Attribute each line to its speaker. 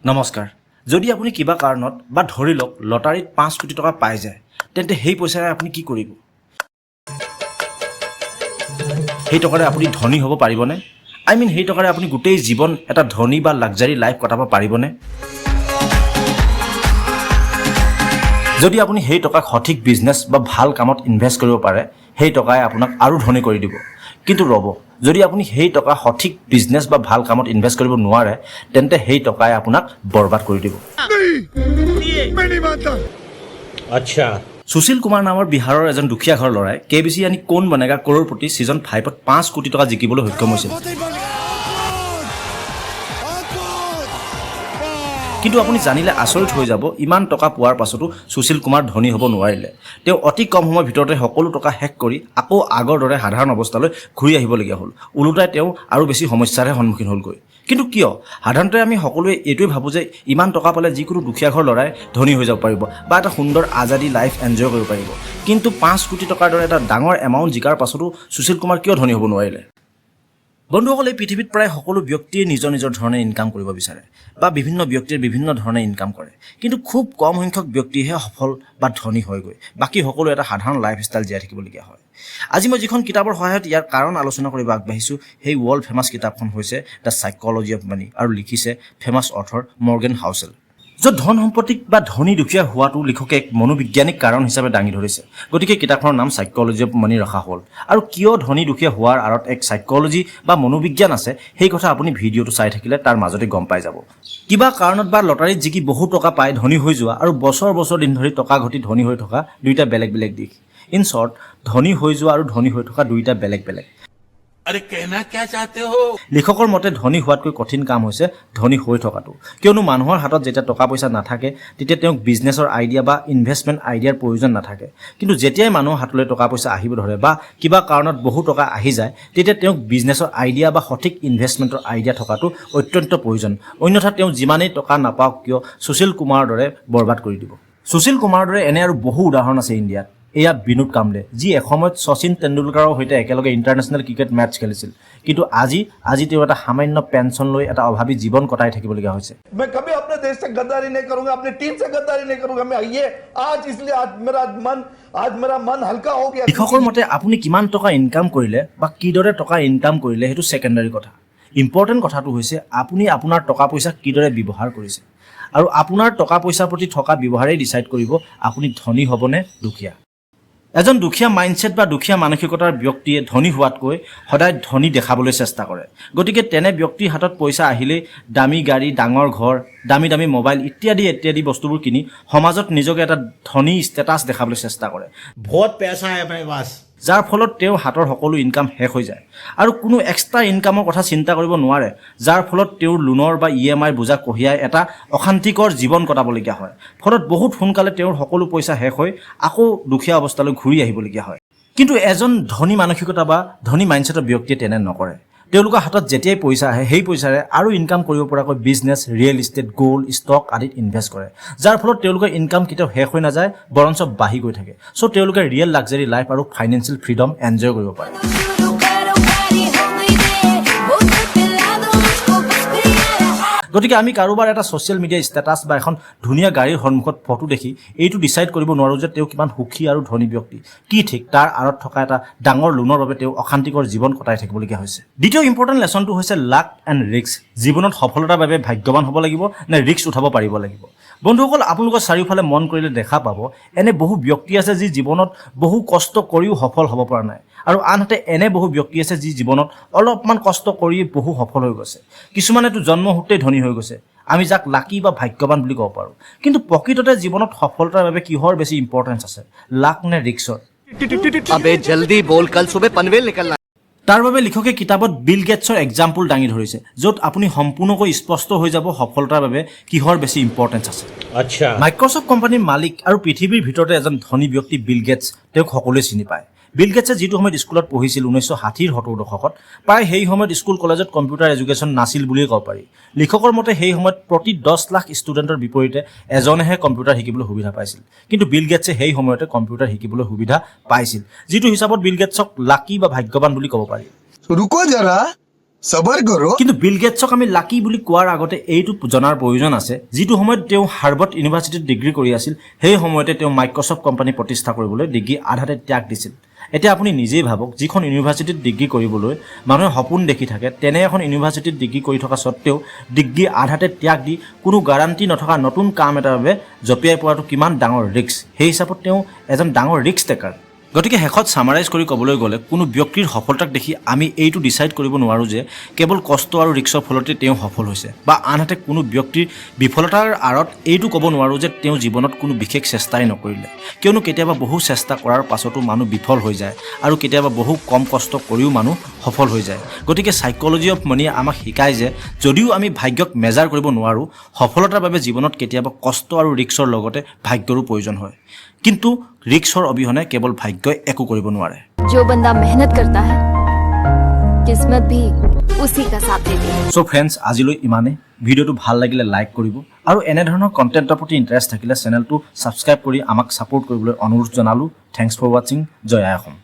Speaker 1: নমস্কাৰ। যদি আপুনি কিবা কাৰণত বা ধৰি লওক লটাৰীত 5 কোটি টকা পাই যায়, তেন্তে সেই পইচাৰে আপুনি কি কৰিব? সেই টকাৰে আপুনি ধনী হ'ব পাৰিবনে? I mean, সেই টকাৰে আপুনি গোটেই জীৱন এটা ধনী বা লাক্সাৰী লাইফ কটাব পাৰিবনে? যদি আপুনি সেই টকাক সঠিক বিজনেছ বা ভাল কামত ইনভেষ্ট কৰিব পাৰে, সেই টকাই আপোনাক আৰু ধনী কৰি দিব। কিন্তু ৰ'ব, যদি আপুনি সেই টকা সঠিক বিজনেছ বা ভাল কামত ইনভেষ্ট কৰিব নোৱাৰে, তেন্তে সেই টকাই আপোনাক বৰবাদ কৰি দিব। সুশীল কুমাৰ নামৰ বিহাৰৰ এজন দুখীয়া ঘৰৰ ল'ৰাই কেবিচি यानी কৌন বনেগা কৰোৰপতি ছিজন 5ত 5 কোটি টকা জিকিবলৈ সক্ষম হৈছিল। কিন্তু আপুনি জানিলে আচৰিত হৈ যাব, ইমান টকা পোৱাৰ পাছতো সুশীল কুমাৰ ধনী হ'ব নোৱাৰিলে। তেওঁ অতি কম সময়ৰ ভিতৰতে সকলো টকা শেষ কৰি আকৌ আগৰ দৰে সাধাৰণ অৱস্থালৈ ঘূৰি আহিবলগীয়া হ'ল। ওলোটাই তেওঁ আৰু বেছি সমস্যাৰহে সন্মুখীন হ'লগৈ। কিন্তু কিয়? সাধাৰণতে আমি সকলোৱে এইটোৱে ভাবোঁ যে ইমান টকা পালে যিকোনো দুখীয়া ঘৰ ল'ৰাই ধনী হৈ যাব পাৰিব বা এটা সুন্দৰ আজাদী লাইফ এনজয় কৰিব পাৰিব। কিন্তু 5 কোটি টকাৰ দৰে এটা ডাঙৰ এমাউণ্ট জিকাৰ পাছতো সুশীল কুমাৰ কিয় ধনী হ'ব নোৱাৰিলে? বন্ধুসকল, এই পৃথিৱীত প্ৰায় সকলো ব্যক্তিয়ে নিজৰ নিজৰ ধৰণে ইনকাম কৰিব বিচাৰে বা বিভিন্ন ব্যক্তিয়ে বিভিন্ন ধৰণে ইনকাম কৰে। কিন্তু খুব কম সংখ্যক ব্যক্তিহে সফল বা ধনী হয়গৈ। বাকী সকলো এটা সাধাৰণ লাইফ ষ্টাইল জীয়াই থাকিবলগীয়া হয়। আজি মই যিখন কিতাপৰ সহায়ত ইয়াৰ কাৰণ আলোচনা কৰিব আগবাঢ়িছোঁ, সেই ৱৰ্ল্ড ফেমাছ কিতাপখন হৈছে the psychology of money আৰু লিখিছে ফেমাছ অথৰ মৰ্গেন হাউচেল, য'ত ধন সম্পত্তিক বা ধনী দুখীয়া হোৱাটো লিখকে এক মনোবৈজ্ঞানিক কাৰণ হিচাপে দাঙি ধৰিছে। গতিকে কিতাপখনৰ নাম চাইকলজি অফ মানি ৰখা হ'ল। আৰু কিয় ধনী দুখীয়া হোৱাৰ আঁৰত এক চাইকলজি বা মনোবিজ্ঞান আছে, সেই কথা আপুনি ভিডিঅ'টো চাই থাকিলে তাৰ মাজতে গম পাই যাব। কিবা কাৰণত বা লটাৰীত জিকি বহু টকা পাই ধনী হৈ যোৱা আৰু বছৰ বছৰ দিন ধৰি টকা ঘটি ধনী হৈ থকা দুয়োটা বেলেগ বেলেগ দিশ। ইন শ্বৰ্ট, ধনী হৈ যোৱা আৰু ধনী হৈ থকা দুয়োটা বেলেগ বেলেগ।
Speaker 2: अरे, कहना क्या चाहते हो?
Speaker 1: লিখকৰ মতে ধনী হোৱাতকৈ কঠিন কাম হৈছে ধনী হৈ থকাটো। কিয়নো মানুহৰ হাতত যেতিয়া টকা পইচা নাথাকে, তেতিয়া তেওঁক বিজনেছৰ আইডিয়া বা ইনভেষ্টমেণ্ট আইডিয়াৰ প্ৰয়োজন নাথাকে। কিন্তু যেতিয়াই মানুহৰ হাতলৈ টকা পইচা আহিব ধৰে বা কিবা কাৰণত বহু টকা আহি যায়, তেতিয়া তেওঁক বিজনেছৰ আইডিয়া বা সঠিক ইনভেষ্টমেণ্টৰ আইডিয়া থকাটো অত্যন্ত প্ৰয়োজন। অন্যথা তেওঁ যিমানেই টকা নাপাওক কিয়, সুশীল কুমাৰৰ দৰে বৰবাদ কৰি দিব। সুশীল কুমাৰৰ দৰে এনে আৰু বহু উদাহৰণ আছে ইণ্ডিয়াত। এয়া বিনোদ কামলে, যি এসময়ত শচীন তেণ্ডুলকাৰৰ সৈতে একেলগে ইণ্টাৰনেশ্যনেল ক্ৰিকেট মেটচ খেলিছিল। কিন্তু আজি তেওঁ এটা সামান্য পেঞ্চন লৈ এটা অভাৱী জীৱন কটাই থাকিবলগীয়া হৈছে।
Speaker 3: मैं कभी अपने देश से गद्दारी नहीं करूंगा, अपनी टीम से गद्दारी नहीं करूंगा। मैं ये आज इसलिए आज मेरा मन हल्का हो गया।
Speaker 1: লিখকৰ মতে আপুনি কিমান টকা ইনকাম কৰিলে বা কিদৰে টকা ইনকাম কৰিলে, সেইটো ছেকেণ্ডাৰী কথা। ইম্পৰ্টেণ্ট কথাটো হৈছে আপুনি আপোনাৰ টকা পইচা কিদৰে ব্যৱহাৰ কৰিছে। আৰু আপোনাৰ টকা পইচাৰ প্ৰতি থকা ব্যৱহাৰেই ডিচাইড কৰিব আপুনি ধনী হ'বনে দুখীয়া। এজন দুখীয়া মাইণ্ডছেট বা দুখীয়া মানসিকতাৰ ব্যক্তিয়ে ধনী হোৱাতকৈ সদায় ধনী দেখাবলৈ চেষ্টা কৰে। গতিকে তেনে ব্যক্তিৰ হাতত পইচা আহিলেই দামী গাড়ী, ডাঙৰ ঘৰ, দামী দামী মোবাইল ইত্যাদি ইত্যাদি বস্তুবোৰ কিনি সমাজত নিজকে এটা ধনী ষ্টেটাছ দেখাবলৈ চেষ্টা কৰে।
Speaker 4: बहुत पैसा है अपने पास।
Speaker 1: যাৰ ফলত তেওঁৰ হাতৰ সকলো ইনকাম শেষ হৈ যায় আৰু কোনো এক্সট্ৰা ইনকামৰ কথা চিন্তা কৰিব নোৱাৰে। যাৰ ফলত তেওঁৰ লোনৰ বা ইএমআইৰ বোজা কঢ়িয়াই এটা অশান্তিকৰ জীৱন কটাবলগীয়া হয়। ফলত বহুত সোনকালে তেওঁৰ সকলো পইচা শেষ হৈ আকৌ দুখীয়া অৱস্থালৈ ঘূৰি আহিবলগীয়া হয়। কিন্তু এজন ধনী মানসিকতা বা ধনী মাইণ্ডছেটৰ ব্যক্তিয়ে তেনে নকৰে। তেওঁলোকৰ হাতত যেতিয়াই পইচা আহে, সেই পইচাৰে আৰু ইনকাম কৰিব পৰাকৈ business, real estate, gold, stock আদিত ইনভেষ্ট কৰে। যাৰ ফলত তেওঁলোকৰ ইনকাম কেতিয়াও শেষ হৈ নাযায়, বৰঞ্চ বাঢ়ি গৈ থাকে। চ' তেওঁলোকে ৰিয়েল লাক্সাৰী লাইফ আৰু ফাইনেন্সিয়েল ফ্ৰীডম এনজয় কৰিব পাৰে।
Speaker 5: शुरू करो प्यारी हो गई रे, बोतल पिला दो मुझको, बस फिर यारा।
Speaker 1: গতিকে আমি কাৰোবাৰ এটা ছ'চিয়েল মিডিয়া ষ্টেটাছ বা এখন ধুনীয়া গাড়ীৰ সন্মুখত ফটো দেখি এইটো ডিচাইড কৰিব নোৱাৰোঁ যে তেওঁ কিমান সুখী আৰু ধনী ব্যক্তি। কি ঠিক তাৰ আঁৰত থকা এটা ডাঙৰ লোনৰ বাবে তেওঁ অশান্তিকৰ জীৱন কটাই থাকিবলগীয়া হৈছে। দ্বিতীয় ইম্পৰ্টেণ্ট লেচনটো হৈছে লাক এণ্ড ৰিস্ক। জীৱনত সফলতাৰ বাবে ভাগ্যৱান হ'ব লাগিব নে ৰিস্ক উঠাব পাৰিব লাগিব? বন্ধুসকল, আপোনালোকৰ চাৰিওফালে মন কৰিলে দেখা পাব, এনে বহু ব্যক্তি আছে যি জীৱনত বহু কষ্ট কৰিও সফল হ'ব পৰা নাই আৰু আনহাতে এনে বহু ব্যক্তি আছে যি জীৱনত অলপমান কষ্ট কৰি বহু সফল হৈ গৈছে। কিছুমানেতো জন্মসূত্ৰেই ধনী হৈ গৈছে, আমি যাক লাকি বা ভাগ্যৱান বুলি ক'ব পাৰোঁ। কিন্তু প্ৰকৃততে জীৱনত সফলতাৰ বাবে কিহৰ বেছি ইম্পৰ্টেঞ্চ আছে, লাক নে ৰিস্কৰ?
Speaker 6: अबे जल्दी बोल, कल सुबह पनवेल निकलना।
Speaker 1: তাৰ বাবে লিখকে কিতাপত বিল গেটছৰ এক্সাম্পল দাঙি ধৰিছে, য'ত আপুনি সম্পূৰ্ণকৈ স্পষ্ট হৈ যাব সফলতাৰ বাবে কিহৰ বেছি ইম্পৰ্টেঞ্চ আছে। মাইক্ৰছফ্ট কোম্পানীৰ মালিক আৰু পৃথিৱীৰ ভিতৰতে এজন ধনী ব্যক্তি বিল গেটছ, তেওঁক সকলোৱে চিনি পায়। বিল গেটছে যিটো সময়ত স্কুলত পঢ়িছিল, 1960ৰ 70 দশকত, প্ৰায় সেই সময়ত স্কুল কলেজত কম্পিউটাৰ এডুকেশ্যন নাছিল বুলিয়ে ক'ব পাৰি। লিখকৰ মতে সেই সময়ত প্ৰতি 10 লাখ ষ্টুডেণ্টৰ বিপৰীতে এজনেহে কম্পিউটাৰ শিকিবলৈ সুবিধা পাইছিল। কিন্তু বিল গেটছে সেই সময়তে কম্পিউটাৰ শিকিবলৈ সুবিধা পাইছিল, যিটো হিচাপত বিল গেটছক লাকি বা ভাগ্যৱান বুলি ক'ব পাৰি।
Speaker 7: तो रुको जरा, सबर करो।
Speaker 1: কিন্তু বিল গেটছক আমি লাকি বুলি কোৱাৰ আগতে এইটো জনাৰ প্ৰয়োজন আছে, যিটো সময়ত তেওঁ হাৰ্ভাৰ্ড ইউনিভাৰ্চিটিত ডিগ্ৰী কৰি আছিল, সেই সময়তে তেওঁ মাইক্ৰ'ছফ্ট কোম্পানী প্ৰতিষ্ঠা কৰিবলৈ ডিগ্ৰী আধাতে ত্যাগ দিছিল। এতিয়া আপুনি নিজেই ভাবক, যিখন ইউনিভাৰ্চিটিত ডিগ্ৰী কৰিবলৈ মানুহে সপোন দেখি থাকে, তেনে এখন ইউনিভাৰ্চিটিত ডিগ্ৰী কৰি থকা স্বত্তেও ডিগ্ৰী আধাতে ত্যাগ দি কোনো গাৰাণ্টি নথকা নতুন কাম এটাৰ বাবে জঁপিয়াই পৰাটো কিমান ডাঙৰ ৰিস্ক। সেই হিচাপত তেওঁ এজন ডাঙৰ ৰিস্ক টেকাৰ। গতিকে শেষত ছামাৰাইজ কৰি ক'বলৈ গ'লে, কোনো ব্যক্তিৰ সফলতাক দেখি আমি এইটো ডিচাইড কৰিব নোৱাৰোঁ যে কেৱল কষ্ট আৰু ৰিস্কৰ ফলতে তেওঁ সফল হৈছে, বা আনহাতে কোনো ব্যক্তিৰ বিফলতাৰ আঁৰত এইটো ক'ব নোৱাৰোঁ যে তেওঁ জীৱনত কোনো বিশেষ চেষ্টাই নকৰিলে। কিয়নো কেতিয়াবা বহু চেষ্টা কৰাৰ পাছতো মানুহ বিফল হৈ যায় আৰু কেতিয়াবা বহু কম কষ্ট কৰিও মানুহ সফল হৈ যায়। গতিকে চাইক'লজি অফ মানিয়ে আমাক শিকায় যে যদিও আমি ভাগ্যক মেজাৰ কৰিব নোৱাৰোঁ, সফলতাৰ বাবে জীৱনত কেতিয়াবা কষ্ট আৰু ৰিস্কৰ লগতে ভাগ্যৰো প্ৰয়োজন হয়। কিন্তু ৰিস্কৰ অবিহনে কেৱল ভাগ্যই একো কৰিব নোৱাৰে।
Speaker 5: जो बंदा मेहनत करता है, किस्मत भी उसी का साथ देती है।
Speaker 1: চ' ফ্ৰেণ্ডছ, আজিলৈ ইমানেই। ভিডিঅ'টো ভাল লাগিলে লাইক কৰিব আৰু এনেধৰণৰ কণ্টেণ্টৰ প্ৰতি ইণ্টাৰেষ্ট থাকিলে চেনেলটো ছাবস্ক্ৰাইব কৰি আমাক ছাপোৰ্ট কৰিবলৈ অনুৰোধ জনালোঁ। Thanks for ৱাচিং। জয় আই অসম।